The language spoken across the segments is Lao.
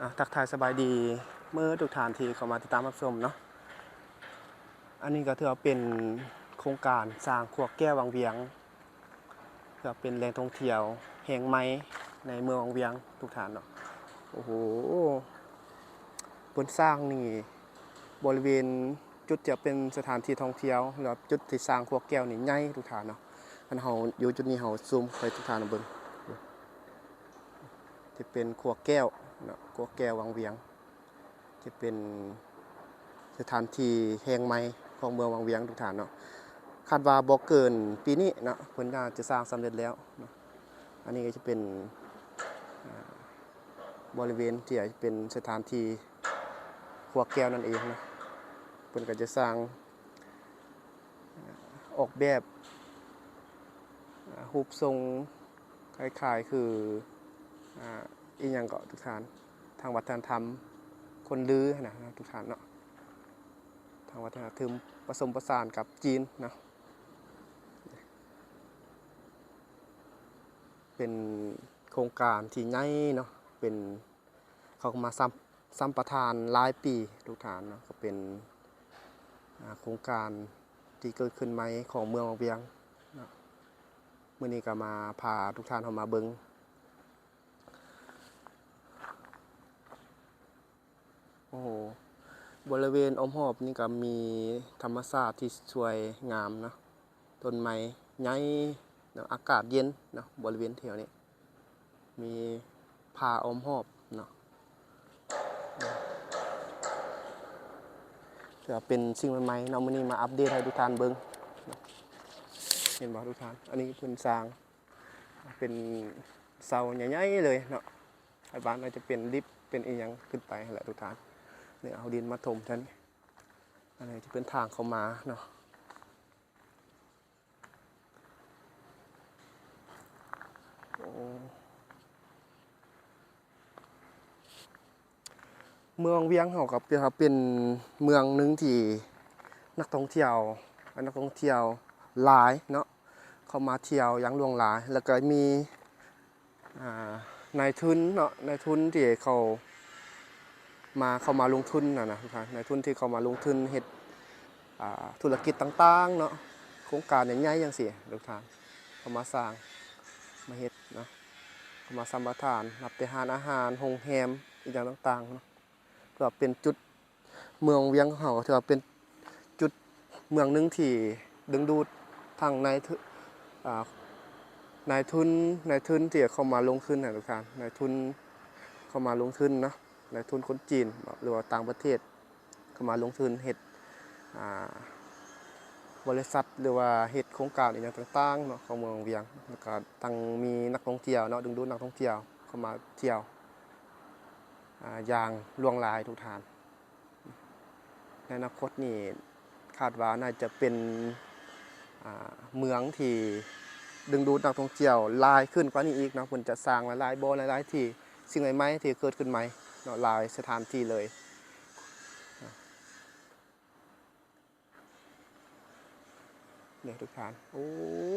ອ່າ ທັກທາຍສະບາຍດີເໝິດທຸກທ່ານທີ່ເຂົ້າມາຕິດຕາມຮັບຊົມເນາະ. ອັນນີ້ກໍຖືວ່າເປັນໂຄງການສ້າງຂົວແກ້ວວັງວຽງ ເພື່ອເປັນແຫຼ່ງທ່ອງທ່ຽວແຫ່ງໃໝ່ໃນເມືອງວັງວຽງທຸກທ່ານເນາະ. ໂອ້ໂຫ ເພິ່ນສ້າງນີ້ ບໍລິເວນຈຸດທີ່ເປັນສະຖານທີ່ທ່ອງທ່ຽວ ແລະ ຈຸດທີ່ສ້າງຂົວແກ້ວນີ້ໃຫຍ່ທຸກທ່ານເນາະ. ຄັນເຮົາຢູ່ຈຸດນີ້ ເຮົາຊູມໃຫ້ທຸກທ່ານເບິ່ງ ທີ່ເປັນຂົວແກ້ວເນາະ ຂົວແກ້ວວັງວຽງ ທີ່ເປັນສະຖານທີ່ແຫ່ງໃໝ່ຂອງເມືອງວັງວຽງທຸກທ່ານເນາະ. ຄາດວ່າບໍ່ເກີນປີນີ້ເນາະ ເພິ່ນໜ້າຈະສ້າງສຳເລັດແລ້ວເນາະ. ອັນນີ້ກໍຈະເປັນ ອ່າ ບໍລິເວນທີ່ຈະເປັນສະຖານທີ່ຂົວແກ້ວນັ້ນເອງເນາະ. ເພິ່ນກໍຈະສ້າງ ອອກແບບ ອາ ຮູບຊົງ ຄ້າຍໆຄື ອາ ອີ່ຫຍັງເກາະທຸກທ່ານ ທາງວັດທະນະທຳຄົນລືຫັ້ນນະທຸກທ່ານເນາະ. ທາງວັດທະນະທຳປະສົມປະສານກັບຈີນເນາະ. ເປັນໂຄງການທີ່ໃຫຍ່ເນາະ ເປັນ ເຂົາກໍມາສຳ ສຳປະທານຫຼາຍປີທຸກທ່ານເນາະ. ກໍເປັນ ອາ ໂຄງການທີ່ເກີດຂຶ້ນໃໝ່ຂອງເມືອງວັງວຽງເນາະ. ມື້ນີ້ກໍມາພາທຸກທ່ານເຮົາມາເບິ່ງ ໂອ້ໂຫ ບໍລິເວນອ້ອມຮອບນີ້ກໍມີທຳມະຊາດທີ່ສວຍງາມເນາະ. ຕົ້ນໄມ້ໃຫຍ່ເນາະ ອາກາດເຢັນເນາະ ບໍລິເວນແຖວນີ້ ມີຜາອ້ອມຮອບເນາະ. ຖືວ່າເປັນສິ່ງໃໝ່ໆເນາະ ມື້ນີ້ມາອັບເດດໃຫ້ທຸກທ່ານເບິ່ງ. ເຫັນບໍ່ທຸກທ່ານ? ອັນນີ້ເພິ່ນສ້າງເປັນເສົາໃຫຍ່ໆເລີຍເນາະ. ຄາດວ່າໜ້າຈະເປັນລິບເປັນອີ່ຫຍັງຂຶ້ນໄປຫັ້ນແຫຼະທຸກທ່ານ. ນີ້ເອົາດິນມາຖົມຊັ້ນ. ອັນນີ້ຈະເປັນທາງເຂົ້າມາເນາະ. ໂອ້ ເມືອງວຽງເຮົາກໍເປັນ ເປັນເມືອງໜຶ່ງທີ່ນັກທ່ອງທ່ຽວ ນັກທ່ອງທ່ຽວຫຼາຍເນາະ ເຂົ້າມາທ່ຽວຢ່າງຫຼວງຫຼາຍ ແລ້ວກໍມີ ອ່າ ນາຍທຶນເນາະ ນາຍທຶນທີ່ເຂົາມາ ເຂົ້າມາລົງທຶນຫັ້ນນະ ນາຍທຶນທີ່ເຂົ້າມາລົງທຶນເຮັດ ອ່າ ທຸລະກິດຕ່າງໆເນາະ ໂຄງການໃຫຍ່ໆຈັ່ງຊີ້ ທຸກທ່ານ ເຂົ້າມາສ້າງ ມາເຮັດເນາະ ເຂົ້າມາສຳປະທານ ນັບແຕ່ຮ້ານອາຫານ ໂຮງແຮມ ອີ່ຫຍັງຕ່າງໆເນາະ. ເພື່ອເປັນຈຸດ ເມືອງວຽງເຮົາ ຖືວ່າເປັນຈຸດເມືອງໜຶ່ງທີ່ດຶງດູດທັງນາຍທຶ ອ່າ ນາຍທຶນ ນາຍທຶນທີ່ເຂົ້າມາລົງທຶນນະທຸກທ່ານ ນາຍທຶນເຂົ້າມາລົງທຶນເນາະ ນາຍທຶນຄົນຈີນເນາະ ຫຼືວ່າຕ່າງປະເທດເຂົ້າມາລົງທຶນເຮັດ ອ່າ ບໍລິສັດ ຫຼືວ່າເຮັດໂຄງການອີ່ຫຍັງຕ່າງໆເນາະ ຂອງເມືອງວຽງ ແລ້ວກໍຕັ້ງມີນັກທ່ອງທ່ຽວເນາະ ດຶງດູດນັກທ່ອງທ່ຽວເຂົ້າມາທ່ຽວ ອ່າ ຢ່າງຫຼວງຫຼາຍທຸກທ່ານ. ໃນອະນາຄົດນີ້ຄາດວ່າໜ້າຈະເປັນ ອ່າ ເມືອງທີ່ດຶງດູດນັກທ່ອງທ່ຽວຫຼາຍຂຶ້ນກວ່ານີ້ອີກເນາະ ເພິ່ນຈະສ້າງຫຼາຍໆບ່ອນ ຫຼາຍໆທີ່ ສິ່ງໃໝ່ໆທີ່ເກີດຂຶ້ນໃໝ່ເນາະ ຫຼາຍສະຖານທີ່ເລີຍເນາະ. ນີ້ທຸກທ່ານ ໂອ້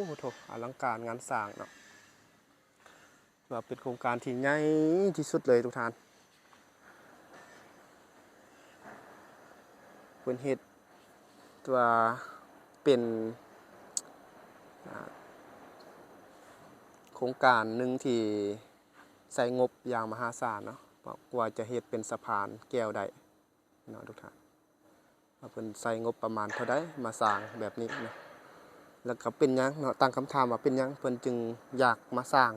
ໂຫ ອະລັງການງານສ້າງເນາະ. ວ່າເປັນໂຄງການທີ່ໃຫຍ່ທີ່ສຸດເລີຍທຸກທ່ານ ເພິ່ນເຮັດວ່າເປັນ ອ່າ ໂຄງການໜຶ່ງທີ່ໃຊ້ງົບຢ່າງມະຫາສານເນາະ ກວ່າຈະເຮັດເປັນສະພານແກ້ວໄດ້ ເນາະທຸກທ່ານ ວ່າເພິ່ນໃຊ້ງົບປະມານເທົ່າໃດມາສ້າງແບບນີ້ເນາະ ແລ້ວກໍເປັນຫຍັງເນາະ ຕັ້ງຄຳຖາມວ່າເປັນຫຍັງເພິ່ນຈຶ່ງຢາກມາສ້າງ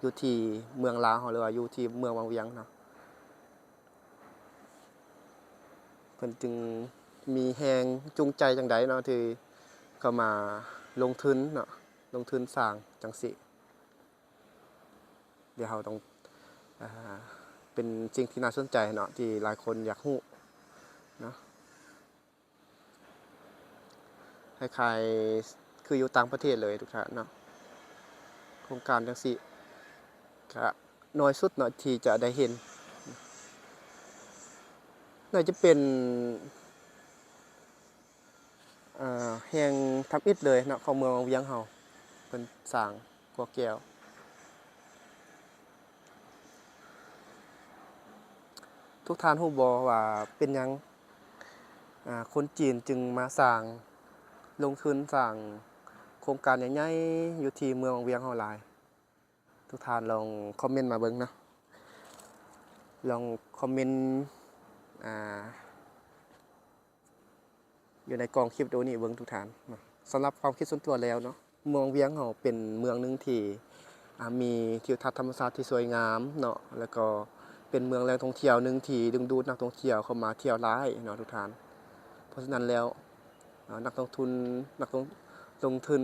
ຢູ່ທີ່ເມືອງລາວເຮົາ ຫຼືວ່າຢູ່ທີ່ເມືອງວັງວຽງເນາະ ເພິ່ນຈຶ່ງມີແຮງຈູງໃຈຈັ່ງໃດເນາະ ທີ່ເຂົ້າມາລົງທຶນເນາະ ລົງທຶນສ້າງຈັ່ງຊີ້. ດຽວເຮົາຕ້ອງ ອ່າ ເປັນສິ່ງທີ່ໜ້າສົນໃຈເນາະ ທີ່ຫຼາຍຄົນຢາກຮູ້ເນາະ ຄ້າຍໆຄືຢູ່ຕ່າງປະເທດເລີຍທຸກທ່ານເນາະ ໂຄງການຈັ່ງຊີ້ກະໜ້ອຍສຸດເນາະທີ່ຈະໄດ້ເຫັນ ໜ້າຈະເປັນ ອ່າ ແຫ່ງທຳອິດເລີຍເນາະ ຂອງເມືອງວັງວຽງເຮົາ ເພິ່ນສ້າງຂົວແກ້ວ. ທຸກທ່ານຮູ້ບໍ່ວ່າເປັນຫຍັງ ອາ ຄົນຈີນຈຶ່ງມາສ້າງ ລົງທຶນສ້າງໂຄງການໃຫຍ່ໆ ຢູ່ທີ່ເມືອງວັງວຽງເຮົາຫຼາຍ? ທຸກທ່ານລອງຄອມເມັນມາເບິ່ງເນາະ ລອງຄອມເມັນ ອາ ຢູ່ໃນກ່ອງຄລິບວິດີໂອນີ້ເບິ່ງທຸກທ່ານເນາະ. ສຳລັບຄວາມຄິດສ່ວນຕົວແລ້ວເນາະ ເມືອງວຽງເຮົາເປັນເມືອງໜຶ່ງທີ່ ອາ ມີທິວທັດທຳມະຊາດທີ່ສວຍງາມເນາະ ແລ້ວກໍເປັນເມືອງແຫຼ່ງທ່ອງທ່ຽວໜຶ່ງທີ່ດຶງດູດນັກທ່ອງທ່ຽວເຂົ້າມາທ່ຽວຫຼາຍເນາະທຸກທ່ານ. ເພາະສະນັ້ນແລ້ວ ອາ ນັກລົງທຶນ ນັກລົງ ລົງທຶນ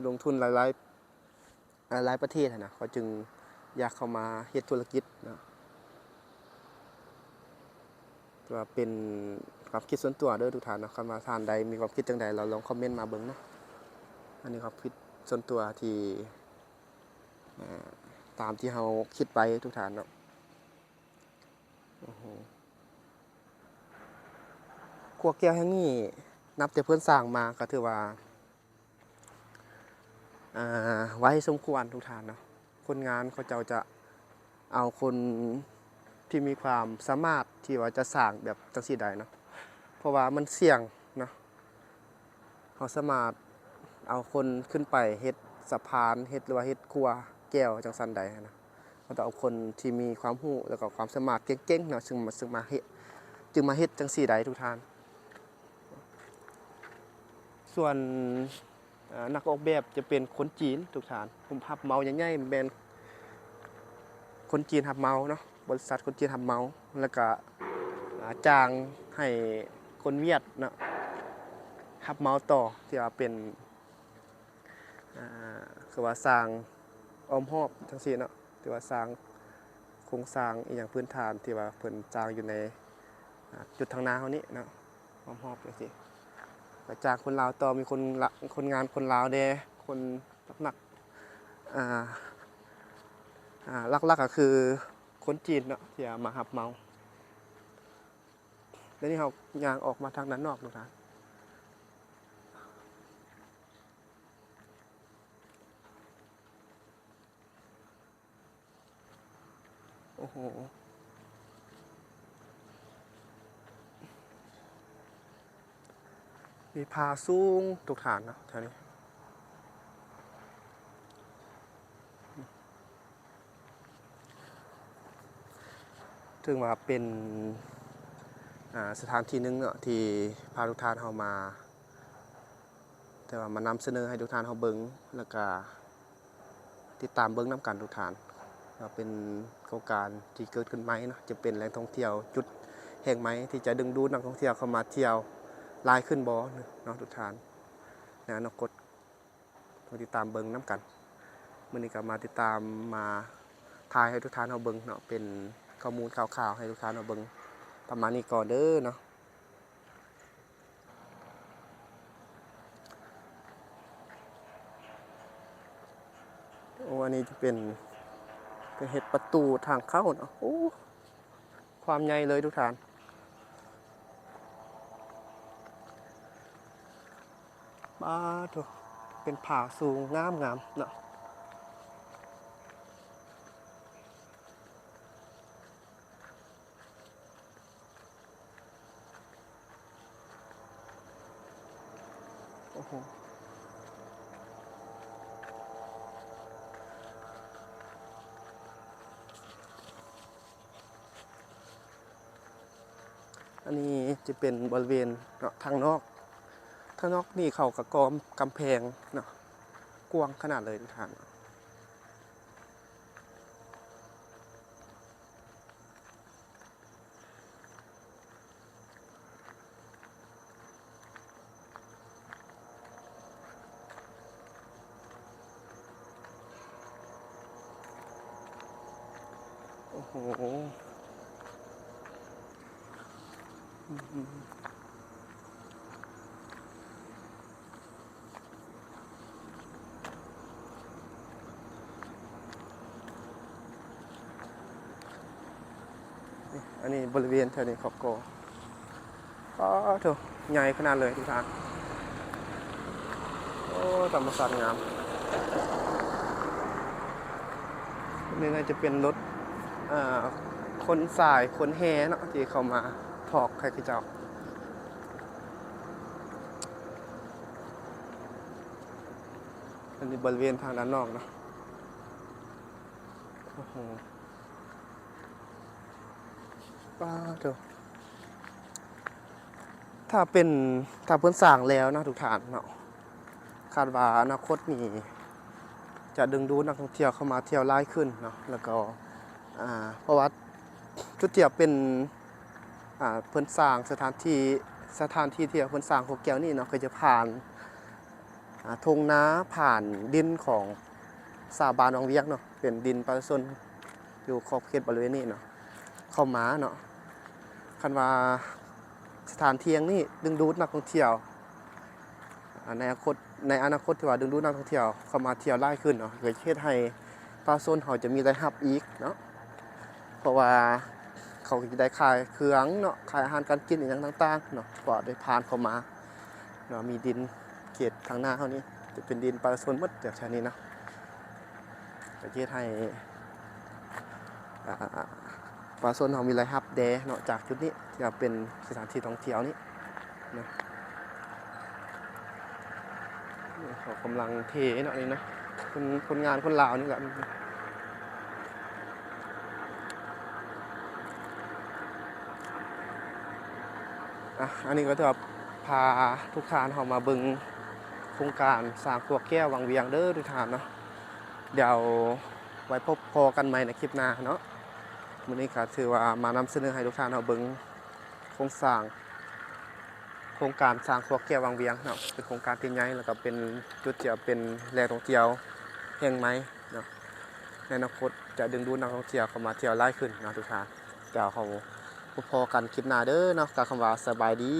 ລົງທຶນຫຼາຍໆ ຫຼາຍໆປະເທດຫັ້ນນະ ເຂົາຈຶ່ງຢາກເຂົ້າມາເຮັດທຸລະກິດເນາະ. ແຕ່ວ່າເປັນຄວາມຄິດສ່ວນຕົວເດີທຸກທ່ານເນາະ ຄັນວ່າທ່ານໃດມີຄວາມຄິດຈັ່ງໃດ ລອງ ລອງຄອມເມັນມາເບິ່ງເນາະ. ອັນນີ້ຄວາມຄິດສ່ວນຕົວທີ່ ເອີ ຕາມທີ່ເຮົາຄິດໄປທຸກທ່ານເນາະ. ໂອ້ໂຫ ຂົວແກ້ວແຫ່ງນີ້ ນັບແຕ່ເພິ່ນສ້າງມາກໍຖືວ່າ ອາ ໄວສົມຄວນທຸກທ່ານເນາະ. ຄົນງານເຂົາເຈົ້າຈະເອົາຄົນທີ່ມີຄວາມສາມາດທີ່ວ່າຈະສ້າງແບບຈັ່ງຊີ້ໄດ້ເນາະ ເພາະວ່າມັນສ່ຽງເນາະ. ເຮົາສາມາດເອົາຄົນຂຶ້ນໄປເຮັດສະພານ ເຮັດ ຫຼືວ່າເຮັດຂົວແກ້ວຈັ່ງຊັ້ນໄດ້ຫັ້ນນະ. ເຮົາຕ້ອງເອົາຄົນທີ່ມີຄວາມຮູ້ ແລ້ວກໍຄວາມສາມາດເກັ່ງໆເນາະ ຈຶ່ງມາ ຈຶ່ງມາເຮັດ ຈຶ່ງມາເຮັດຈັ່ງຊີ້ໄດ້ທຸກທ່ານ. ສ່ວນ ເອີ ນັກອອກແບບຈະເປັນຄົນຈີນທຸກທ່ານ ຜູ້ຮັບເໝົາໃຫຍ່ໆແມ່ນຄົນຈີນຮັບເໝົາເນາະ ບໍລິສັດຄົນຈີນຮັບເໝົາ ແລ້ວກະ ອາ ຈ້າງໃຫ້ຄົນຫວຽດເນາະ ຮັບເໝົາຕໍ່ ທີ່ວ່າເປັນ ອາ ຄືວ່າສ້າງອ້ອມຮອບຈັ່ງຊີ້ເນາະ ທີ່ວ່າສ້າງໂຄງສ້າງອີ່ຫຍັງພື້ນຖານທີ່ວ່າເພິ່ນສ້າງຢູ່ໃນ ອາ ຈຸດທາງໜ້າເຮົານີ້ເນາະ ອ້ອມຮອບຈັ່ງຊີ້ ກໍຈ້າງຄົນລາວຕໍ່ ມີຄົນລະ ຄົນງານຄົນລາວແດ່ ຄົນ ຫຼັກໆ ອາ ອາ ຫຼັກໆກໍຄືຄົນຈີນເນາະ ທີ່ມາຮັບເໝົາ. ດຽວນີ້ເຮົາຍ່າງອອກມາທາງດ້ານນອກເນາະທ່ານ. ໂອ້ໂຫ ມີຜາສູງທຸກທ່ານເນາະ ແຖວນີ້ ເຖິງວ່າເປັນ ອາ ສະຖານທີ່ໜຶ່ງເນາະ ທີ່ພາທຸກທ່ານເຮົາມາ ແຕ່ວ່າມານຳສະເໜີໃຫ້ທຸກທ່ານເຮົາເບິ່ງ ແລ້ວກະຕິດຕາມເບິ່ງນຳກັນທຸກທ່ານ ວ່າເປັນໂຄງການທີ່ເກີດຂຶ້ນໃໝ່ເນາະ ຈະເປັນແຫຼ່ງທ່ອງທ່ຽວຈຸດແຫ່ງໃໝ່ທີ່ຈະດຶງດູດນັກທ່ອງທ່ຽວເຂົ້າມາທ່ຽວຫຼາຍຂຶ້ນບໍ່ເນາະທຸກທ່ານ ໃນອະນາຄົດ. ມາຕິດຕາມເບິ່ງນຳກັນ. ມື້ນີ້ກໍມາຕິດຕາມ ມາຖ່າຍໃຫ້ທຸກທ່ານເຮົາເບິ່ງເນາະ ເປັນຂໍ້ມູນຂ່າວໆໃຫ້ທຸກທ່ານເຮົາເບິ່ງປະມານນີ້ກ່ອນເດີເນາະ. ໂອ້ ອັນນີ້ຈະເປັນ ເປັນເຮັດປະຕູທາງເຂົ້າເນາະ. ໂອ້ ຄວາມໃຫຍ່ເລີຍທຸກທ່ານ. ປາໂທ້ ເປັນຜາສູງງາມໆເນາະ. ໂອ້ໂຫ ອັນນີ້ຈະເປັນບໍລິເວນເນາະ ທາງນອກ, ທາງນອກນີ້ເຂົາກະກໍ່ກຳແພງເນາະ ກວ້າງຂະໜາດເລີຍທຸກທ່ານ. ໂອ້ໂຫ ນີ້ ອັນນີ້ບໍລິເວນແຖວນີ້ເຂົາກໍ່ ປາໂທ້ ໃຫຍ່ຂະໜາດເລີຍທຸກທ່ານ. ໂອ້ ທຳມະຊາດງາມ. ນີ້ໜ້າຈະເປັນລົດ ເອີ ໂຄ ຄົນສາຍ ຄົນແຫ່ເນາະ ທີ່ເຂົ້າມາຖອກໃຫ້ເຂົາເຈົ້າ. ອັນນີ້ບໍລິເວນທາງດ້ານນອກເນາະ. ໂອ້ໂຫ ປາໂທ້ ຖ້າເປັນ ຖ້າເພິ່ນສ້າງແລ້ວນະທຸກທ່ານເນາະ, ຄາດວ່າອະນາຄົດນີ້ຈະດຶງດູດນັກທ່ອງທ່ຽວເຂົ້າມາທ່ຽວຫຼາຍຂຶ້ນເນາະ. ແລ້ວກໍ ອ່າ ເພາະວ່າຈຸດທີ່ເປັນ ອ່າ ເພິ່ນສ້າງສະຖານທີ່ ສະຖານທີ່ທີ່ເພິ່ນສ້າງຂົວແກ້ວນີ້ເນາະ ກໍຈະຜ່ານ ອ່າ ທົ່ງນາ ຜ່ານດິນຂອງຊາວບ້ານວັງວຽງເນາະ, ເປັນດິນປະຊາຊົນຢູ່ຂອບເຂດບໍລິເວນນີ້ເນາະ ເຂົ້າມາເນາະ. ຄັນວ່າສະຖານທີ່ແຫ່ງນີ້ດຶງດູດນັກທ່ອງທ່ຽວ ອ່າ ໃນອະນາຄົດ ໃນອະນາຄົດທີ່ວ່າດຶງດູດນັກທ່ອງທ່ຽວເຂົ້າມາທ່ຽວຫຼາຍຂຶ້ນເນາະ, ກໍຈະເຮັດໃຫ້ປະຊາຊົນເຮົາຈະມີລາຍຮັບອີກເນາະ. ເພາະວ່າເຂົາກໍຈະໄດ້ຂາຍເຄື່ອງເນາະ, ຂາຍອາຫານການກິນອີ່ຫຍັງຕ່າງໆເນາະ, ເພາະວ່າໄດ້ຜ່ານເຂົ້າມາເນາະ. ມີດິນເຂດທາງໜ້າເຮົານີ້ຈະເປັນດິນປະຊາຊົນໝົດແຖວນີ້ເນາະ, ກໍຈະເຮັດໃຫ້ ອ່າ ປະຊາຊົນເຮົາມີລາຍຮັບແດ່ເນາະ ຈາກຈຸດນີ້ທີ່ວ່າເປັນສະຖານທີ່ທ່ອງທ່ຽວນີ້ເນາະ. ເຂົາກຳລັງເທເນາະນີ້ນະ, ຄົນ ຄົນງານຄົນລາວນີ້ແຫຼະ. ອ່ະ ອັນນີ້ກໍຖືວ່າພາທຸກທ່ານເຮົາມາເບິ່ງໂຄງການສ້າງຂົວແກ້ວວັງວຽງເດີທຸກທ່ານເນາະ. ດຽວໄວ້ພົບພໍ້ກັນໃໝ່ໃນຄລິບໜ້າເນາະ. ມື້ນີ້ກໍຖືວ່າມານຳສະເໜີໃຫ້ທຸກທ່ານເຮົາເບິ່ງໂຄງສ້າງ ໂຄງການສ້າງຂົວແກ້ວວັງວຽງເນາະ, ເປັນໂຄງການທີ່ໃຫຍ່ ແລ້ວກໍເປັນຈຸດທີ່ເປັນແຫຼ່ງທ່ອງທ່ຽວແຫ່ງໃໝ່ເນາະ. ໃນອະນາຄົດຈະດຶງດູດນັກທ່ອງທ່ຽວເຂົ້າມາທ່ຽວຫຼາຍຂຶ້ນເນາະທຸກທ່ານ. ດຽວເຮົາພົບພໍ້ກັນຄລິບໜ້າເດີເນາະ, ກ່າວຄຳວ່າສະບາຍດີ.